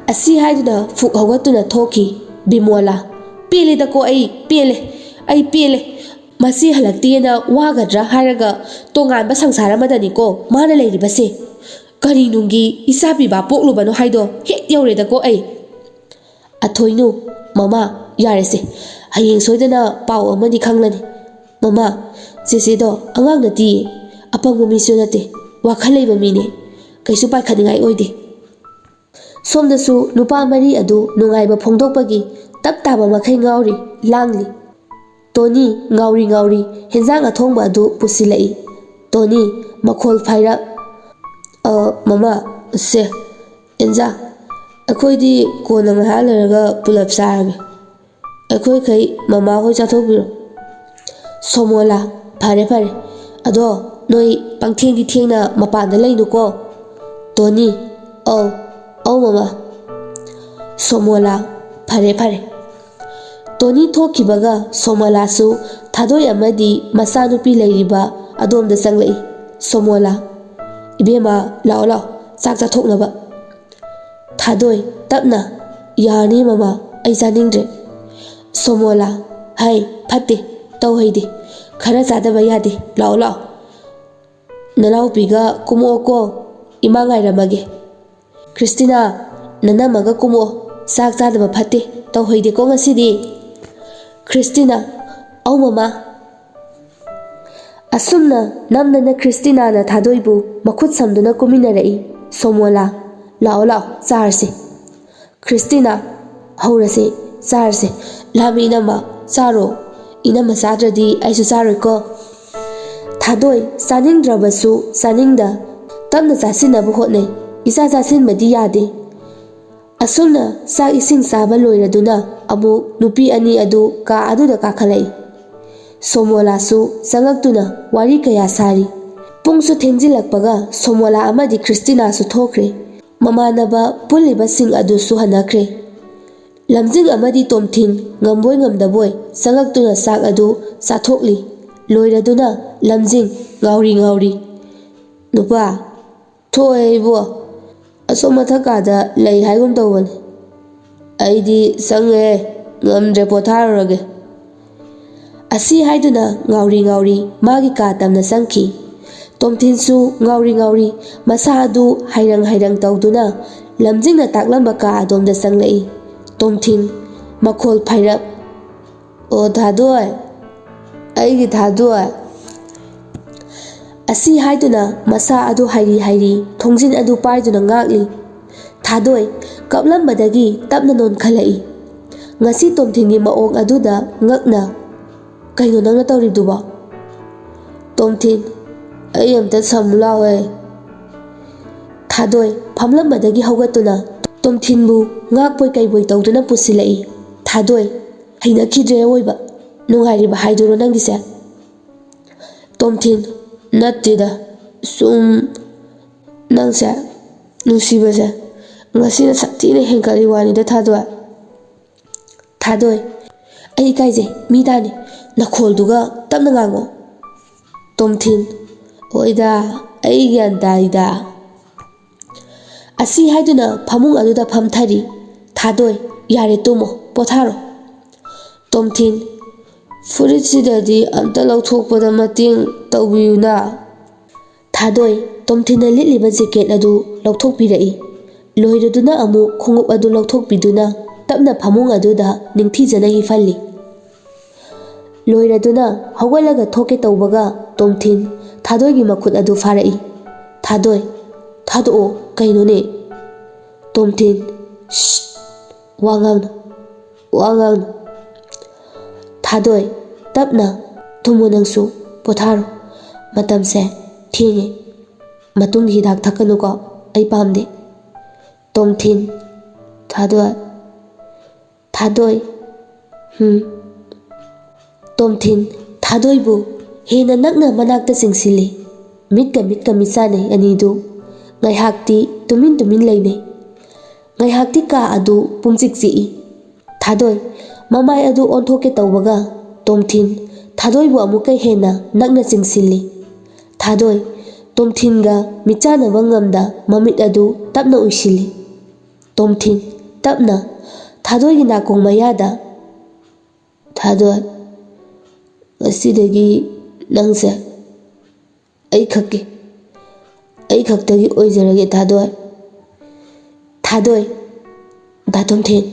ꯑꯁꯤ ꯍꯥꯏꯗꯨꯅ ꯐꯨꯛ ꯍꯧꯒꯠꯇꯨꯅ ꯊꯣꯛꯈꯤ꯫ ꯕꯤꯃꯣꯂꯥ, ꯄꯦꯜꯂꯦꯗꯀꯣ, ꯑꯩ ꯄꯦꯜꯂꯦ꯫ ꯑꯩ ꯄꯦꯜꯂꯦ꯫ ꯃꯁꯤ ꯍꯜꯂꯛꯇꯦꯅ ꯋꯥꯒꯗ꯭ꯔꯥ ꯍꯥꯏꯔꯒ ꯇꯣꯉꯥꯟꯕ ꯁꯪꯁꯥꯔ ꯑꯃꯗꯅꯤꯀꯣ ꯃꯥꯅ ꯂꯩꯔꯤꯕꯁꯦ꯫ ꯀꯔꯤ ꯅꯨꯡꯒꯤ ꯏꯆꯥ ꯄꯤꯕ ꯄꯣꯛꯂꯨꯕꯅꯣ ꯍꯥꯏꯗꯣ ꯍꯦꯛ ꯌꯧꯔꯦꯗꯀꯣ ꯑꯩ꯫ ꯑꯊꯣꯏꯅꯨ, ꯃꯃꯥ, ꯌꯥꯔꯦꯁꯦ꯫ ꯍꯌꯦꯡ ꯁꯣꯏꯗꯅ ꯄꯥꯎ ꯑꯃꯗꯤ ꯈꯪꯂꯅꯤ꯫ ꯃꯃꯥ, ꯆꯦꯆꯦꯗꯣ ꯑꯉꯥꯡ ꯅꯠꯇꯤꯌꯦ꯫ ꯑꯄꯪꯕ ꯃꯤꯁꯨ ꯅꯠꯇꯦ꯫ ꯋꯥꯈꯜ ꯂꯩꯕ ꯃꯤꯅꯦ꯫ ꯀꯩꯁꯨ ꯄꯥꯈꯠꯅꯤꯡꯉꯥꯏ ꯑꯣꯏꯗꯦ꯫ ꯁꯣꯝꯗꯁꯨ ꯅꯨꯄꯥ ꯃꯔꯤ ꯑꯗꯨ ꯅꯨꯡꯉꯥꯏꯕ ꯐꯣꯡꯗꯣꯛꯄꯒꯤ ꯇꯞ ꯇꯥꯕ ꯃꯈꯩ ꯉꯥꯎꯔꯤ, ꯂꯥꯡꯂꯤ꯫ ꯇꯣꯅꯤ ꯉꯥꯎꯔꯤ ꯉꯥꯎꯔꯤ ꯍꯦꯟꯖꯥꯡ ꯑꯊꯣꯡꯕ ꯑꯗꯨ ꯄꯨꯁꯤꯜꯂꯛꯏ꯫ ꯇꯣꯅꯤ ꯃꯈꯣꯜ ꯐꯥꯏꯔꯞ, "ꯑ, ꯃꯃꯥ, ꯁꯦ, ꯏꯟꯖꯥꯡ ꯑꯩꯈꯣꯏꯗꯤ ꯀꯣꯟꯅ ꯉꯥꯏꯍꯥꯛ ꯂꯩꯔꯒ ꯄꯨꯂꯞ ꯆꯥꯔꯒꯦ꯫ ꯑꯩꯈꯣꯏꯈꯩ ꯃꯃꯥ ꯍꯣꯏ ꯆꯥꯊꯣꯛꯄꯤꯔꯣ꯫" ꯁꯣꯃꯣꯂꯥ, "ꯐꯔꯦ, ꯐꯔꯦ꯫ ꯑꯗꯣ ꯅꯣꯏ ꯄꯪꯊꯦꯡꯗꯤ ꯊꯦꯡꯅ ꯃꯄꯥꯟꯗ ꯂꯩꯅꯨꯀꯣ꯫" ꯇꯣꯅꯤ, "ꯑꯧ, ꯑꯧ, ꯃꯃꯥ꯫" ꯁꯣꯃꯣꯂꯥ, "ꯐꯔꯦ, ꯐꯔꯦ꯫" ꯇꯣꯅꯤ ꯊꯣꯛꯈꯤꯕꯒ ꯁꯣꯃꯣꯂꯥꯁꯨ ꯊꯥꯗꯣꯏ ꯑꯃꯗꯤ ꯃꯆꯥꯅꯨꯄꯤ ꯂꯩꯔꯤꯕ ꯑꯗꯣꯝꯗ ꯆꯪꯂꯛꯏ꯫ ꯁꯣꯃꯣꯂꯥ, "ꯏꯕꯦꯝꯃ, ꯂꯥꯛꯑꯣ, ꯂꯥꯛꯑꯣ, ꯆꯥꯛ ꯆꯥꯊꯣꯛꯅꯕ꯫" ꯊꯥꯗꯣꯏ, ꯇꯞꯅ, "ꯌꯥꯔꯅꯤ ꯃꯃꯥ, ꯑꯩ ꯆꯥꯅꯤꯡꯗ꯭ꯔꯦ꯫" ꯁꯣꯃꯣꯂꯥ, "ꯍꯩ, ꯐꯠꯇꯦ, ꯇꯧ ꯍꯩꯗꯦ, ꯈꯔ ꯆꯥꯗꯕ ꯌꯥꯗꯦ, ꯂꯥꯛꯑꯣ, ꯂꯥꯛꯑꯣ꯫ ꯅꯅꯥꯎꯄꯤꯒ ꯀꯨꯝꯃꯛꯑꯣꯀꯣ, ꯏꯃꯥ ꯉꯥꯏꯔꯝꯃꯒꯦ꯫ ꯈ꯭ꯔꯤꯁꯇꯤꯅꯥ, ꯅꯅꯝꯃꯒ ꯀꯨꯝꯃꯛꯑꯣ, ꯆꯥꯛ ꯆꯥꯗꯕ ꯐꯠꯇꯦ, ꯇꯧ ꯍꯩꯗꯦꯀꯣ ꯉꯁꯤꯗꯤ꯫" ꯈ꯭ꯔꯤꯁꯇꯤꯅꯥ, "ꯑꯧ ꯃꯃꯥ꯫" ꯑꯁꯨꯝꯅ ꯅꯝꯗꯅ ꯈ꯭ꯔꯤꯁꯇꯤꯅꯥꯅ ꯊꯥꯗꯣꯏꯕꯨ ꯃꯈꯨꯠ ꯁꯝꯗꯨꯅ ꯀꯨꯝꯃꯤꯟꯅꯔꯛꯏ꯫ ꯁꯣꯃꯣꯂꯥ, "ꯂꯥꯛꯑꯣ, ꯂꯥꯛꯑꯣ, ꯆꯥꯔꯁꯤ꯫" ꯈ꯭ꯔꯤꯁꯇꯤꯅꯥ, "ꯍꯧꯔꯁꯦ, ꯆꯥꯔꯁꯦ꯫ ꯂꯥꯝꯃꯤ ꯏꯅꯝꯃ, ꯆꯥꯔꯣ꯫ ꯏꯅꯝꯃ ꯆꯥꯗ꯭ꯔꯗꯤ ꯑꯩꯁꯨ ꯆꯥꯔꯣꯏꯀꯣ꯫" ꯊꯥꯗꯣꯏ ꯆꯥꯅꯤꯡꯗ꯭ꯔꯕꯁꯨ ꯆꯥꯅꯤꯡꯗ ꯇꯞꯅ ꯆꯥꯁꯤꯟꯅꯕ ꯍꯣꯠꯅꯩ꯫ ꯏꯆꯥ ꯆꯥꯁꯤꯟꯕꯗꯤ ꯌꯥꯗꯦ꯫ ꯑꯁꯨꯝꯅ ꯆꯥꯛ ꯏꯁꯤꯡ ꯆꯥꯕ ꯂꯣꯏꯔꯗꯨꯅ ꯑꯃꯨꯛ ꯅꯨꯄꯤ ꯑꯅꯤ ꯑꯗꯨ ꯀꯥ ꯑꯗꯨꯗ ꯀꯥꯈꯠꯂꯛꯏ꯫ ꯁꯣꯃꯣꯂꯥꯁꯨ ꯆꯪꯉꯛꯇꯨꯅ ꯋꯥꯔꯤ ꯀꯌꯥ ꯁꯥꯔꯤ꯫ ꯄꯨꯡꯁꯨ ꯊꯦꯡꯖꯤꯜꯂꯛꯄꯒ ꯁꯣꯃꯣꯂꯥ ꯑꯃꯗꯤ ꯈ꯭ꯔꯤꯁꯇꯤꯅꯥꯁꯨ ꯊꯣꯛꯈ꯭ꯔꯦ꯫ ꯃꯃꯥꯟꯅꯕ ꯄꯨꯜꯂꯤꯕꯁꯤꯡ ꯑꯗꯨꯁꯨ ꯍꯟꯅꯈ꯭ꯔꯦ꯫ ꯂꯝꯖꯤꯡ ꯑꯃꯗꯤ ꯇꯣꯝꯊꯤꯟ ꯉꯝꯕꯣꯏ ꯉꯝꯗꯕꯣꯏ ꯆꯪꯉꯛꯇꯨꯅ ꯆꯥꯛ ꯑꯗꯨ ꯆꯥꯊꯣꯛꯂꯤ꯫ ꯂꯣꯏꯔꯗꯨꯅ ꯂꯝꯖꯤꯡ ꯉꯥꯎꯔꯤ ꯉꯥꯎꯔꯤ, "ꯅꯨꯄꯥ, ꯊꯣꯛꯑꯦ ꯏꯕꯣ꯫ ꯑꯁꯣꯝ ꯃꯊꯛ ꯀꯥꯗ ꯂꯩ ꯍꯥꯏꯒꯨꯝ ꯇꯧꯕꯅꯤ꯫ ꯑꯩꯗꯤ ꯆꯪꯉꯦ꯫ "ꯉꯝꯗ꯭ꯔꯦ, ꯄꯣꯊꯥꯔꯨꯔꯒꯦ"꯫ ꯑꯁꯤ ꯍꯥꯏꯗꯨꯅ ꯉꯥꯎꯔꯤ ꯉꯥꯎꯔꯤ ꯃꯥꯒꯤ ꯀꯥ ꯇꯝꯅ ꯆꯪꯈꯤ꯫ ꯇꯣꯝꯊꯤꯟꯁꯨ ꯉꯥꯎꯔꯤ ꯉꯥꯎꯔꯤ ꯃꯁꯥ ꯑꯗꯨ ꯍꯩꯔꯪ ꯍꯩꯔꯪ ꯇꯧꯗꯨꯅ ꯂꯝꯖꯤꯡꯅ ꯇꯥꯛꯂꯝꯕ ꯀꯥ ꯑꯗꯣꯝꯗ ꯆꯪꯂꯛꯏ꯫ ꯇꯣꯝꯊꯤꯟ, ꯃꯈꯣꯜ ꯐꯩꯔꯞ, "ꯑꯣ ꯊꯥꯗꯣꯏ, ꯑꯩꯒꯤ ꯊꯥꯗꯣꯏ"꯫ ꯑꯁꯤ ꯍꯥꯏꯗꯨꯅ ꯃꯁꯥ ꯑꯗꯨ ꯍꯥꯏꯔꯤ ꯍꯥꯏꯔꯤ ꯊꯣꯡꯖꯤꯟ ꯑꯗꯨ ꯄꯥꯏꯗꯨꯅ ꯉꯥꯛꯂꯤ꯫ ꯊꯥꯗꯣꯏ ꯀꯞꯂꯝꯕꯗꯒꯤ ꯇꯞꯅ ꯅꯣꯟꯈꯠꯂꯛꯏ꯫ ꯉꯁꯤ ꯇꯣꯝꯊꯤꯟꯒꯤ ꯃꯑꯣꯡ ꯑꯗꯨꯗ ꯉꯛꯅ, "ꯀꯩꯅꯣ ꯅꯪꯅ ꯇꯧꯔꯤꯕꯗꯨꯕꯣ?" ꯇꯣꯝꯊꯤꯟ, "ꯑꯩ ꯑꯝꯇ ꯁꯝꯃꯨ ꯂꯥꯎꯍꯦ"꯫ ꯊꯥꯗꯣꯏ ꯐꯝꯂꯝꯕꯗꯒꯤ ꯍꯧꯒꯠꯇꯨꯅ ꯇꯣꯝꯊꯤꯟꯕꯨ ꯉꯥꯛꯄꯣꯏ ꯀꯩꯕꯣꯏ ꯇꯧꯗꯨꯅ ꯄꯨꯁꯤꯜꯂꯛꯏ꯫ ꯊꯥꯗꯣꯏ, "ꯍꯩꯅꯈꯤꯗ꯭ꯔꯦ ꯑꯋꯣꯏꯕ꯫ ꯅꯨꯡꯉꯥꯏꯔꯤꯕ ꯍꯥꯏꯗꯨꯔꯣ ꯅꯪꯒꯤꯁꯦ?" ꯇꯣꯝꯊꯤꯟ, "ꯅꯠꯇꯦꯗ, ꯁꯨꯝ ꯅꯪꯁꯦ ꯅꯨꯡꯁꯤꯕꯁꯦ ꯉꯁꯤꯅ ꯁꯥꯊꯤꯅ ꯍꯦꯟꯒꯠꯂꯤ ꯋꯥꯅꯤꯗ ꯊꯥꯗꯣꯏ"꯫ ꯊꯥꯗꯣꯏ, "ꯑꯩ ꯏꯀꯥꯏꯖꯩ, ꯃꯤ ꯇꯥꯅꯤ, ꯅꯈꯣꯜꯗꯨꯒ ꯇꯞꯅ ꯉꯥꯡꯉꯣ"꯫ ꯇꯣꯝꯊꯤꯟ, "ꯍꯣꯏꯗ, ꯑꯩ ꯒ꯭ꯌꯥꯟ ꯇꯥꯏꯗ"꯫ ꯑꯁꯤ ꯍꯥꯏꯗꯨꯅ ꯐꯃꯨꯡ ꯑꯗꯨꯗ ꯐꯝꯊꯔꯤ꯫ ꯊꯥꯗꯣꯏ, "ꯌꯥꯔꯦ, ꯇꯨꯝꯃꯣ, ꯄꯣꯊꯥꯔꯣ"꯫ ꯇꯣꯝꯊꯤꯟ, "ꯐꯨꯔꯤꯠꯁꯤꯗꯗꯤ ꯑꯝꯇ ꯂꯧꯊꯣꯛꯄꯗ ꯃꯇꯦꯡ ꯇꯧꯕꯤꯌꯨꯅ"꯫ ꯊꯥꯗꯣꯏ ꯇꯣꯝꯊꯤꯟꯅ ꯂꯤꯠꯂꯤꯕ ꯖꯦꯀꯦꯠ ꯑꯗꯨ ꯂꯧꯊꯣꯛꯄꯤꯔꯛꯏ꯫ ꯂꯣꯏꯔꯗꯨꯅ ꯑꯃꯨꯛ ꯈꯣꯡꯎꯞ ꯑꯗꯨ ꯂꯧꯊꯣꯛꯄꯤꯗꯨꯅ ꯇꯞꯅ ꯐꯃꯨꯡ ꯑꯗꯨꯗ ꯅꯤꯡꯊꯤꯖꯅ ꯍꯤꯞꯍꯜꯂꯤ꯫ ꯂꯣꯏꯔꯗꯨꯅ ꯍꯧꯒꯠꯂꯒ ꯊꯣꯛꯀꯦ ꯇꯧꯕꯒ ꯇꯣꯝꯊꯤꯟ ꯊꯥꯗꯣꯏꯒꯤ ꯃꯈꯨꯠ ꯑꯗꯨ ꯐꯥꯔꯛꯏ꯫ ꯊꯥꯗꯣꯏ, "ꯊꯥꯗꯣꯛꯑꯣ, ꯀꯩꯅꯣꯅꯦ?" ꯇꯣꯝꯊꯤꯟ, "ꯁ꯭ꯁ, ꯋꯥ ꯉꯥꯡꯅꯨ, ꯋꯥ ꯉꯥꯡꯅꯨ"꯫ ꯊꯥꯗꯣꯏ, ꯇꯞꯅ, "ꯇꯨꯝꯃꯣ ꯅꯪꯁꯨ, ꯄꯣꯊꯥꯔꯣ꯫ ꯃꯇꯝꯁꯦ ꯊꯦꯡꯉꯦ꯫ ꯃꯇꯨꯡꯒꯤ ꯍꯤꯗꯥꯛ ꯊꯛꯀꯅꯨꯀꯣ, ꯑꯩ ꯄꯥꯝꯗꯦ"꯫ ꯇꯣꯝꯊꯤꯟ, "ꯊꯥꯗꯣꯏ, ꯊꯥꯗꯣꯏ"꯫ "ꯍꯨꯝ"꯫ ꯇꯣꯝꯊꯤꯟ ꯊꯥꯗꯣꯏꯕꯨ ꯍꯦꯟꯅ ꯅꯛꯅ ꯃꯅꯥꯛꯇ ꯆꯤꯡꯁꯤꯜꯂꯤ꯫ ꯃꯤꯠꯀ ꯃꯤꯠꯀ ꯃꯤꯠꯆꯥꯟꯅꯩ ꯑꯅꯤꯗꯨ꯫ ꯉꯥꯏꯍꯥꯛꯇꯤ ꯇꯨꯃꯤꯟ ꯇꯨꯃꯤꯟ ꯂꯩꯅꯩ꯫ ꯉꯥꯏꯍꯥꯛꯇꯤ ꯀꯥ ꯑꯗꯨ ꯄꯨꯝꯆꯤꯛ ꯆꯤꯛꯏ꯫ ꯊꯥꯗꯣꯏ ꯃꯃꯥꯏ ꯑꯗꯨ ꯑꯣꯟꯊꯣꯛꯀꯦ ꯇꯧꯕꯒ ꯇꯣꯝꯊꯤꯟ ꯊꯥꯗꯣꯏꯕꯨ ꯑꯃꯨꯛꯀ ꯍꯦꯟꯅ ꯅꯛꯅ ꯆꯤꯡꯁꯤꯜꯂꯤ꯫ ꯊꯥꯗꯣꯏ ꯇꯣꯝꯊꯤꯟꯒ ꯃꯤꯠꯆꯥꯟꯅꯕ ꯉꯝꯗ ꯃꯃꯤꯠ ꯑꯗꯨ ꯇꯞꯅ ꯎꯏꯁꯤꯜꯂꯤ꯫ ꯇꯣꯝꯊꯤꯟ ꯇꯞꯅ ꯊꯥꯗꯣꯏꯒꯤ ꯅꯥꯀꯣꯡ ꯃꯌꯥꯗ ꯊꯥꯗꯣꯏ, ꯉꯁꯤꯗꯒꯤ ꯅꯪꯁꯦ ꯑꯩ ꯈꯛꯀꯤ, ꯑꯩ ꯈꯛꯇꯒꯤ ꯑꯣꯏꯖꯔꯒꯦ ꯊꯥꯗꯣꯏ꯫ ꯊꯥꯗꯣꯏ, ꯗꯥ ꯇꯣꯝꯊꯤꯟ,